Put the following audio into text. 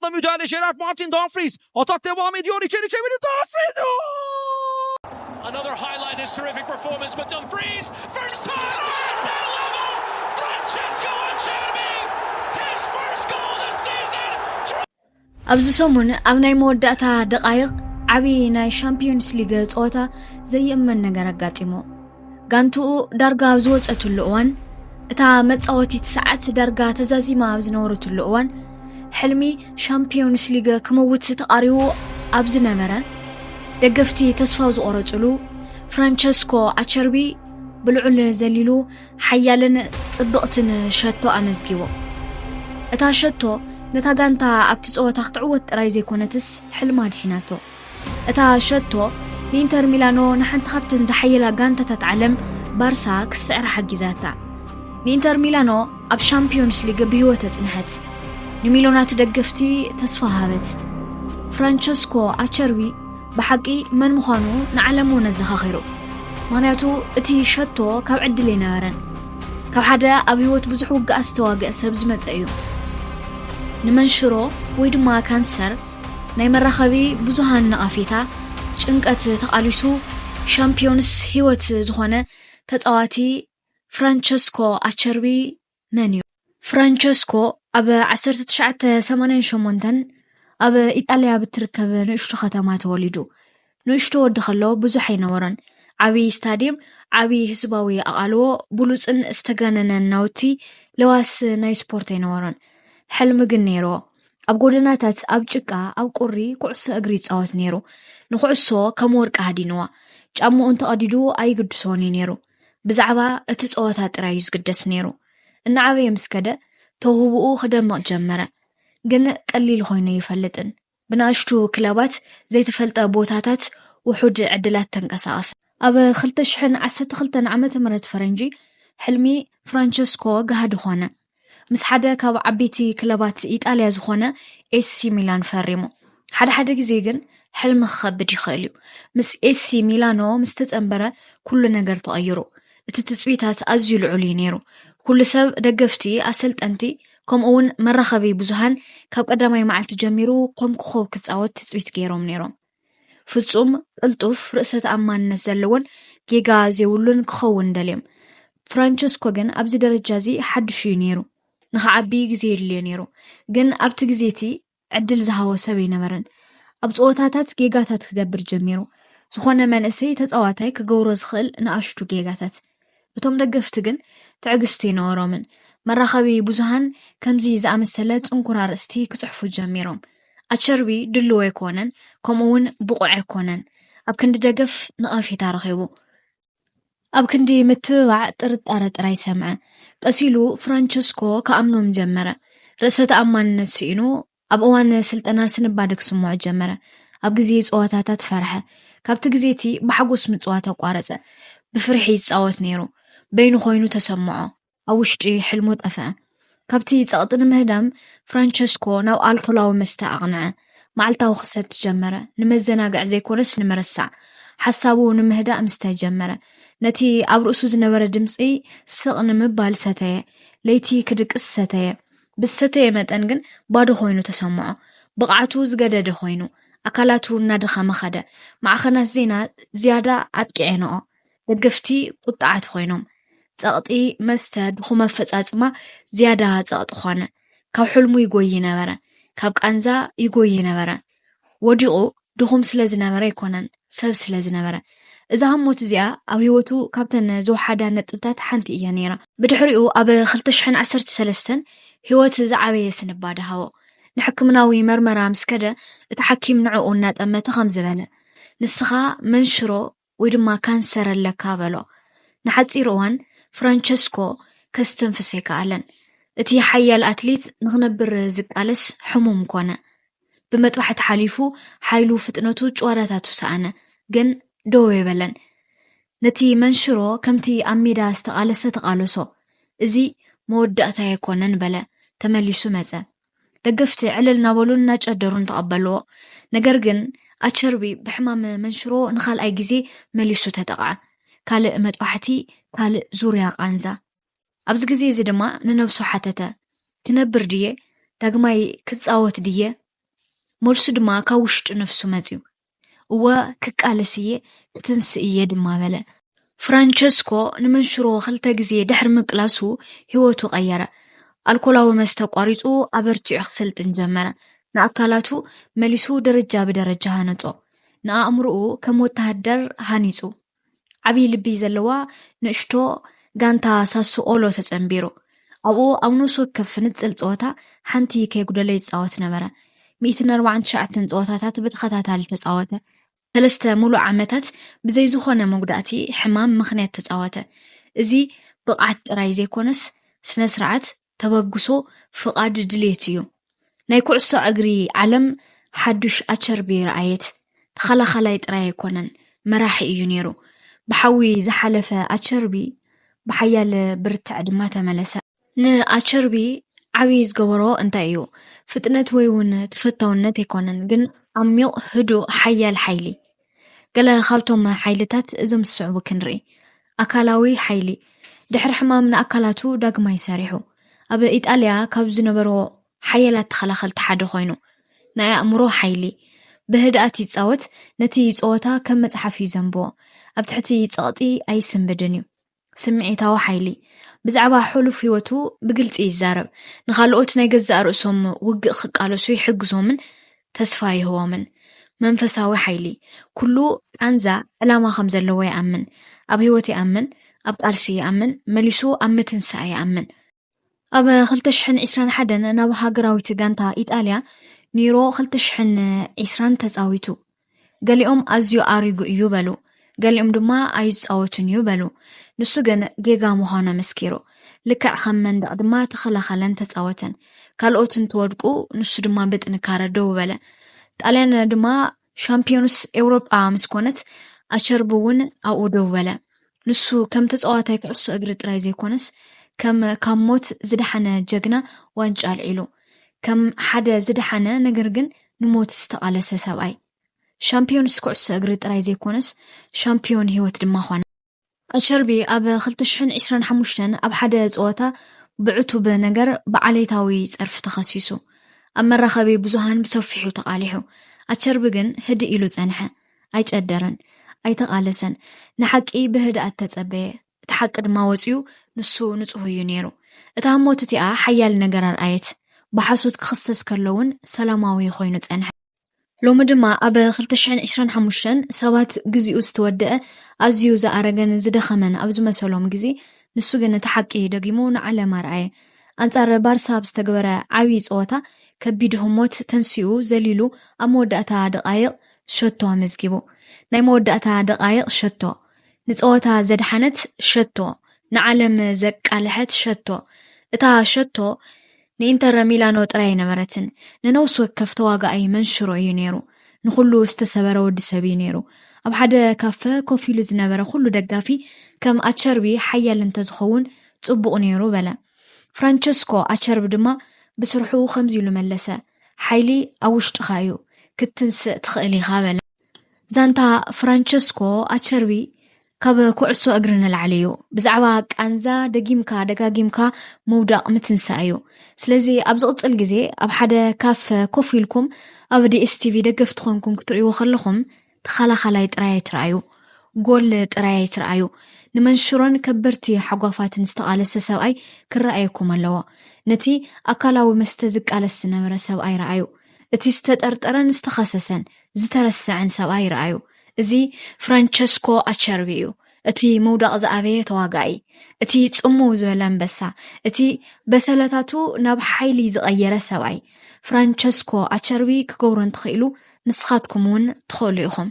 Müdahale Gerard Martin Dumfries. Atak devam ediyor. İçeri çevirdi Dumfries. Another highlight in his terrific performance, but Dumfries, first time at that level! Francesco Acerbi, his first goal this season! ኣብዚ ሰሙን ኣብ ናይ መወዳእታ ደቓይቕ ዓብዪ ናይ ሻምፒዮንስ ሊግ ጸወታ ዘይእመን ነገር ኣጋጢሞ። ጋንትኡ ዳርጋ ኣብ ዝወጸትሉ እዋን፣ እታ መጻወቲት ሰዓት ዳርጋ ተዛዚማ ኣብ ዝነበረትሉ እዋን፣ ሕልሚ ሻምፒዮንስ ሊግ ክመውት ተቓሪቡ ኣብ ዝነበረ፣ ደገፍቲ ተስፋ ዝቖረጽሉ ፍራንቸስኮ ኣቸርቢ ብልዑል ዘሊሉ ሓያልን ጽብቕትን ሸቶ ኣመዝጊቡ። እታ ሸቶ ነታ ጋንታ ኣብቲ ጸወታ ክትዕወት ጥራይ ዘይኮነትስ ሕልማ ኣድሒናቶ። እታ ሸቶ ንኢንተር ሚላኖ ንሓንቲ ካብተን ዝሓየላ ጋንታታት ዓለም ባርሳ ክትስዕራ ሓጊዛታ። ንኢንተር ሚላኖ ኣብ ሻምፒዮንስ ሊግ ብህይወት ኣጽንሐት። ንሚሎናት ደገፍቲ ተስፋ ሃበት። ፍራንቸስኮ ኣቸርቢ ብሓቂ መን ምዃኑ ንዓለም እውን ኣዘኻኺሩ። ምኽንያቱ እቲ ሸቶ ካብ ዕድል ኣይነበረን። ካብ ሓደ ኣብ ህይወት ብዙሕ ውግኣት ዝተዋግአ ሰብ ዝመጸ እዩ። ንመንሽሮ ወይ ድማ ካንሰር ናይ መራኸቢ ብዙሃን ነቓፌታ ጭንቀት ተቓሊሱ ሻምፒዮንስ ህይወት ዝኾነ ተጻዋቲ ፍራንቸስኮ ኣቸርቢ መን እዩ? ፍራንቸስኮ ኣብ ዓሰርተ ትሽዓተ ሰማንያን ሸሞንተን ኣብ ኢጣልያ ብትርከብ ንእሽቶ ከተማ ተወሊዱ። ንእሽቶ ወዲ ከሎ ብዙሕ ኣይነበሮን። ዓብዪ ስታድየም፣ ዓብዪ ህዝባዊ ኣቓልቦ፣ ብሉጽን ዝተጋነነን ናውቲ፣ ለዋስ ናይ ስፖርት ኣይነበሮን። ሕልሚ ግን ነይርዎ። ኣብ ጎደናታት፣ ኣብ ጭቃ፣ ኣብ ቁሪ ኩዕሶ እግሪ ይጻወት ነይሩ። ንኩዕሶ ከም ወርቂ ሃዲንዋ። ጫምኡ እንተቐዲዱ ኣይግድሶን እዩ ነይሩ። ብዛዕባ እቲ ጸወታ ጥራይ እዩ ዝግደስ ነይሩ። እናዓበየ ምስ ከደ፣ ተውህቦኡ ክደምቕ ጀመረ። ግን ቀሊል ኮይኑ ኣይፈልጥን። ብንኣሽቱ ክለባት ዘይተፈልጠ ቦታታት ውሑድ ዕድላት ተንቀሳቐሰ። ኣብ ክልተ ሽሕን ዓሰርተ ክልተን ዓመተ ምህረት ፈረንጂ፣ ሕልሚ ፍራንቸስኮ ገሃድ ኾነ። ምስ ሓደ ካብ ዓበይቲ ክለባት ኢጣልያ ዝኾነ ኤሲ ሚላን ፈሪሙ። ሓደ ሓደ ግዜ ግን ሕልሚ ክኸብድ ይኽእል እዩ። ምስ ኤሲ ሚላኖ ምስ ተጸንበረ፣ ኩሉ ነገር ተቐይሩ። እቲ ትጽቢታት ኣዝዩ ልዑል እዩ ነይሩ። ኩሉ ሰብ፣ ደገፍቲ፣ ኣሰልጠንቲ፣ ከምኡ እውን መራኸቢ ብዙሃን፣ ካብ ቀዳማይ መዓልቲ ጀሚሩ ከም ኮኾብ ክጻወት ትጽቢት ገይሮም ነይሮም። ፍጹም፣ ቅልጡፍ፣ ርእሰ ተኣማንነት ዘለዎን ጌጋ ዘይብሉን ክኸውን ደልዮም። ፍራንቸስኮ ግን ኣብዚ ደረጃ እዚ ሓድሽ እዩ ነይሩ። ንኽዓቢ ግዜ የድልዮ ነይሩ። ግን ኣብቲ ግዜ እቲ ዕድል ዝሃቦ ሰብ ኣይነበረን። ኣብ ጸወታታት ጌጋታት ክገብር ጀሚሩ። ዝኾነ መንእሰይ ተጻዋታይ ክገብሮ ዝኽእል ንኣሽቱ ጌጋታት። እቶም ደገፍቲ ግን ትዕግስቲ ኣይነበሮምን። መራኸቢ ብዙሃን ከምዚ ዝኣመሰለ ጽንኩር ኣርእስቲ ክጽሕፉ ጀሚሮም። ኣቸርቢ ድሉው ኣይኮነን፣ ከምኡ እውን ብቑዕ ኣይኮነን። ኣብ ክንዲ ደገፍ ነቐፌታ ረኺቡ። ኣብ ክንዲ ምትብባዕ ጥርጣረ ጥራይ ሰምዐ። ቀስ ኢሉ ፍራንቸስኮ ክኣምኖም ጀመረ። ርእሰ ተኣማንነት ስኢኑ ኣብ እዋን ስልጠና ስንባደ ክስምዖ ጀመረ። ኣብ ግዜ ጸወታታት ፈርሐ። ካብቲ ግዜ እቲ ብሓጎስ ምጽዋት ኣቋረጸ። ብፍርሒ ይጻወት ነይሩ። በይኑ ኮይኑ ተሰምዖ። ኣብ ውሽጢ ሕልሙ ጠፍአ። ካብቲ ጸቕጢ ንምህዳም ፍራንቸስኮ ናብ ኣልኮላዊ መስተ ኣቕንዐ። መዓልታዊ ክሰቲ ጀመረ። ንመዘናግዒ ዘይኮነስ ንምርሳዕ። ሓሳቡ ንምህዳእ ምስታይ ጀመረ። ነቲ ኣብ ርእሱ ዝነበረ ድምጺ ስቕ ንምባል ሰተየ። ለይቲ ክድቅስ ሰተየ። ብዝሰተየ መጠን ግን ባዶ ኮይኑ ተሰምዖ። ብቕዓቱ ዝገደደ ኮይኑ፣ ኣካላቱ እናደኸመ ኸደ። ማዕኸናት ዜና ዝያዳ ኣጥቂዐንኦ። ደገፍቲ ቁጥዓት ኮይኖም። ጸቕጢ መስተ ድኹም ኣፈጻጽማ ዝያዳ ጸቕጢ ኾነ። ካብ ሕልሙ ይጎዪ ነበረ። ካብ ቃንዛ ይጎዪ ነበረ። ወዲቑ ድኹም ስለ ዝነበረ ኣይኮነን፣ ሰብ ስለ ዝነበረ። እዛ ህሞት እዚኣ ኣብ ህይወቱ ካብተን ዝወሓዳ ነጥብታት ሓንቲ እያ ነይራ። ብድሕሪኡ ኣብ ክልተ ሽሕን ዓሰርተ ሰለስተን ህይወት ዝዓበየ ስንባደ ሃቦ። ንሕክምናዊ መርመራ ምስ ከደ፣ እቲ ሓኪም ንዕኡ እናጠመተ ከምዚ በለ፣ "ንስኻ መንሽሮ ወይ ድማ ካንሰር ኣለካ" በሎ። ንሓጺር እዋን ፍራንቸስኮ ከስተንፍስ ኣይከኣለን። እቲ ሓያል ኣትሌት ንኽነብር ዝቃለስ ሕሙም ኮነ። ብመጥባሕቲ ሓሊፉ ሓይሉ፣ ፍጥነቱ፣ ጭዋዳታቱ ሰኣነ። ግን ደው ኣይበለን። ነቲ መንሽሮ ከምቲ ኣብ ሜዳ ዝተቓለሰ ተቓለሶ። "እዚ መወዳእታይ ኣይኮነን" በለ። ተመሊሱ መጸ። ደገፍቲ ዕልል እናበሉን እናጨደሩን ተቐበልዎ። ነገር ግን ኣቸርቢ ብሕማም መንሽሮ ንኻልኣይ ግዜ መሊሱ ተጠቕዐ። ካልእ መጥባሕቲ፣ ካልእ ዙርያ ቃንዛ። ኣብዚ ግዜ እዚ ድማ ንነብሱ ሓተተ፣ "ክነብር ድየ? ዳግማይ ክጻወት ድየ?" መልሱ ድማ ካብ ውሽጢ ነፍሱ መጽዩ። "እወ፣ ክቃለስ እየ፣ ክትንስእ እየ ድማ" በለ። ፍራንቸስኮ ንመንሽሮ ክልተ ግዜ ድሕሪ ምቅላሱ ህይወቱ ቀየረ። ኣልኮላዊ መስተ ኣቋሪጹ ኣበርቲዑ ክሰልጥን ጀመረ። ንኣካላቱ መሊሱ ደረጃ ብደረጃ ሃነጾ። ንኣእምሮኡ ከም ወተሃደር ሃኒጹ። ዓብዪ ልቢ ዘለዋ ንእሽቶ ጋንታ ሳስኦሎ ተጸንቢሩ። ኣብኡ ኣብ ነፍሲ ወከፍ ንጽል ጸወታ ሓንቲ ከይጉደለ ይጻወት ነበረ። ሚእትን ኣርባዓን ትሽዓተን ጸወታታት ብተኸታታሊ ተጻወተ። ሰለስተ ሙሉእ ዓመታት ብዘይ ዝኾነ መጉዳእቲ ሕማም ምኽንያት ተጻወተ። እዚ ብቕዓት ጥራይ ዘይኮነስ ስነ ስርዓት፣ ተበግሶ፣ ፍቓድ፣ ድሌት እዩ። ናይ ኩዕሶ እግሪ ዓለም ሓዱሽ ኣቸርቢ ረኣየት። ተኸላኻላይ ጥራይ ኣይኮነን፣ መራሒ እዩ ነይሩ። ብሓዊ ዝሓለፈ ኣቸርቢ ብሓያል ብርትዕ ድማ ተመለሰ። ንኣቸርቢ ዓብዪ ዝገበሮ እንታይ እዩ? ፍጥነት ወይ እውን ተፈታውነት ኣይኮነን፣ ግን ዓሚቕ፣ ህዱእ፣ ሓያል ሓይሊ። ገለ ካብቶም ሓይልታት እዞም ዝስዕቡ ክንርኢ። ኣካላዊ ሓይሊ። ድሕሪ ሕማም ንኣካላቱ ዳግማይ ሰሪሑ። ኣብ ኢጣልያ ካብ ዝነበሮ ሓያላት ተኸላኸልቲ ሓደ ኮይኑ። ናይ ኣእምሮ ሓይሊ። ብህድኣት ይጻወት፣ ነቲ ጸወታ ከም መጽሓፍ እዩ ዘንብቦ። ኣብ ትሕቲ ጸቕጢ ኣይስንብድን እዩ። ስምዒታዊ ሓይሊ። ብዛዕባ ሕሉፍ ህይወቱ ብግልጺ ይዛረብ። ንኻልኦት ናይ ገዛእ ርእሶም ውግእ ክቃለሱ ይሕግዞምን ተስፋ ይህቦምን። መንፈሳዊ ሓይሊ። ኩሉ ቃንዛ ዕላማ ከም ዘለዎ ይኣምን። ኣብ ህይወት ይኣምን፣ ኣብ ቃልሲ ይኣምን፣ መሊሱ ኣብ ምትንሳእ ይኣምን። ኣብ ክልተ ሽሕን ዕስራን ሓደን ናብ ሃገራዊት ጋንታ ኢጣልያ ኒሮ ክልተ ሽሕን ዕስራን ተጻዊቱ። ገሊኦም ኣዝዩ ኣሪጉ እዩ በሉ፣ ገሊኦም ድማ ኣይጻወቱን እዩ በሉ። ንሱ ግን ጌጋ ምዃኑ ኣመስኪሩ። ልክዕ ከም መንደቕ ድማ ተኸላኸለን ተጻወተን። ካልኦት እንትወድቁ ንሱ ድማ ብጥንካረ ደው በለ። ጣልያን ድማ ሻምፒዮንስ ኤውሮጳ ምስ ኮነት ኣቸርቢ እውን ኣብኡ ደው በለ። ንሱ ከም ተጻዋታይ ኩዕሶ እግሪ ጥራይ ዘይኮነስ ከም ካብ ሞት ዝደሓነ ጀግና ዋንጫ ኣልዒሉ። ከም ሓደ ዝደሓነ ነገር ግን ንሞት ዝተቓለሰ ሰብኣይ። ሻምፒዮንስ ኩዕሶ እግሪ ጥራይ ዘይኮነስ ሻምፒዮን ህይወት ድማ ኾነ። ኣቸርቢ ኣብ ክልተ ሽሕን ዕስራን ሓሙሽተን ኣብ ሓደ ጸወታ ብዕቱብ ነገር ብዓሌታዊ ጸርፊ ተኸሲሱ። ኣብ መራኸቢ ብዙሃን ብሰፊሑ ተቓሊሑ። ኣቸርቢ ግን ህድእ ኢሉ ጸንሐ። ኣይጨደረን። ኣይተቓለሰን። ንሓቂ ብህድኣት ተጸበየ። እቲ ሓቂ ድማ ወጺኡ፣ ንሱ ንጹህ እዩ ነይሩ። እታ ህሞት እቲኣ ሓያል ነገር ኣርኣየት። ብሓሶት ክኽሰስ ከሎ እውን ሰላማዊ ኮይኑ ጸንሐ። ሎሚ ድማ ኣብ ክልተ ሽሕን ዕስራን ሓሙሽተን ሰባት ግዜኡ ዝተወደአ ኣዝዩ ዝኣረገን ዝደኸመን ኣብ ዝመሰሎም ግዜ፣ ንሱ ግን እቲ ሓቂ ደጊሙ ንዓለም ኣርኣየ። ኣንጻር ባርሳ ኣብ ዝተገበረ ዓብዪ ጸወታ ከቢድ ህሞት ተንሲኡ ዘሊሉ ኣብ መወዳእታ ደቓይቕ ሸቶ ኣመዝጊቡ። ናይ መወዳእታ ደቓይቕ ሸቶ፣ ንጸወታ ዘድሓነት ሸቶ፣ ንዓለም ዘቃልሐት ሸቶ። እታ ሸቶ ንኢንተር ሚላኖ ጥራይ ኣይነበረትን። ንነፍሲ ወከፍ ተዋጋኣይ መንሽሮ እዩ ነይሩ። ንኹሉ ዝተሰበረ ወዲ ሰብ እዩ ነይሩ። ኣብ ሓደ ካፈ ኮፍ ኢሉ ዝነበረ ኩሉ ደጋፊ ከም ኣቸርቢ ሓያል እንተዝኸውን ጽቡቕ ነይሩ በለ። ፍራንቸስኮ ኣቸርቢ ድማ ብስርሑ ከምዚ ኢሉ መለሰ፣ "ሓይሊ ኣብ ውሽጥኻ እዩ፣ ክትንስእ ትኽእል ኢኻ" በለ። ዛንታ ፍራንቸስኮ ኣቸርቢ ካብ ኩዕሶ እግሪ ንላዕሊ እዩ። ብዛዕባ ቃንዛ ደጊምካ ደጋጊምካ ምውዳቕ ምትንሳእ እዩ። ስለዚ ኣብ ዝቕጽል ግዜ ኣብ ሓደ ካፈ ኮፍ ኢልኩም ኣብ ዲ ኤስ ቲ ቪ ደገፍቲ ኾንኩም ክትርእይዎ ከለኹም ተኸላኻላይ ጥራይ ኣይትረኣዩ፣ ጎል ጥራይ ኣይትረኣዩ። ንመንሽሮን ከበድቲ ሓጓፋትን ዝተቓለሰ ሰብኣይ ክረኣየኩም ኣለዎ። ነቲ ኣካላዊ መስተ ዝቃለስ ዝነበረ ሰብኣይ ረኣዩ። እቲ ዝተጠርጠረን ዝተኸሰሰን ዝተረስዐን ሰብኣይ ረኣዩ። እዚ ፍራንቸስኮ ኣቸርቢ እዩ። እቲ ምውዳቕ ዝኣበየ ተዋጋኢ፣ እቲ ጽምው ዝበለ ኣንበሳ፣ እቲ በሰለታቱ ናብ ሓይሊ ዝቐየረ ሰብኣይ። ፍራንቸስኮ ኣቸርቢ ክገብሮ እንተኽኢሉ ንስኻትኩም እውን ትኽእሉ ኢኹም።